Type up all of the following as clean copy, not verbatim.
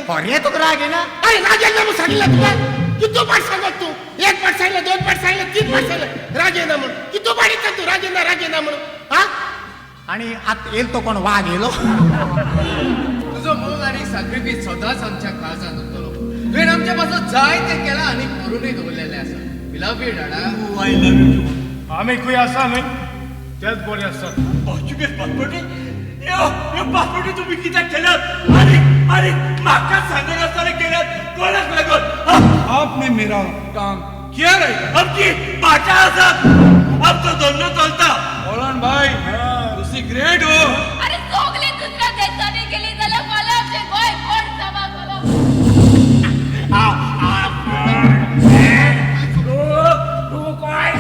खरें तुका राग येना? अरे राग येना म्हणून सांगितलं तुला. किती पाठ सांगत तू? एक पाठ सांगितलं, दोन पाठ सांगितलं, तीन पाठ सांगितलं, राग येना म्हणून. किती पाठ येतात तू राग येना राग येना म्हणून? हा. आणि आत येईल तो कोण वाघ येलो. तुझो मोग आनी साक्रिफीस सदांच आमच्या काळजांत उरतलो. तुवें आमच्या पासून जाय तें केलां आनी करूनय दवरलेलें आसा. We love you Dada. I love you too. आमी खंय आसा न्हय तेच बरें आसा. पोर्चुगीज पासपोर्टी, यो यो पासपोर्टी तुम्ही कित्याक केल्यात? आनी आनी म्हाका सांगनासतना केल्यात, कोणाक लागून? हा, आपने मेरा काम किया रहेगा. आमची भाशा आसा, आमचो धंदो चलता. मौलान भाई, तुसी ग्रेट हो. अरे सोगले दुसऱ्या देशांनी गेली जाल्यार फाल्यां आमचें गोंय कोण सांबाळटलो? तूं कोण?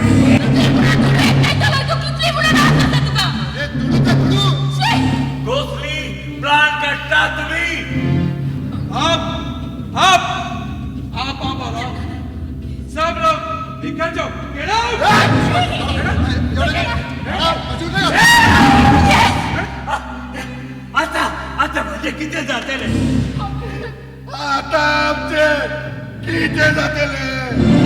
तूं कितली म्हणून राग आसा तुका? ए, दुडू ते दुडू. शी! कसली प्लान काडटा तुमी? आप आप आप आप और आप सब लोग निकल जाओ. Get out. आता आता म्हणजे कितें जातलें? आता आमचे कितें जातलें?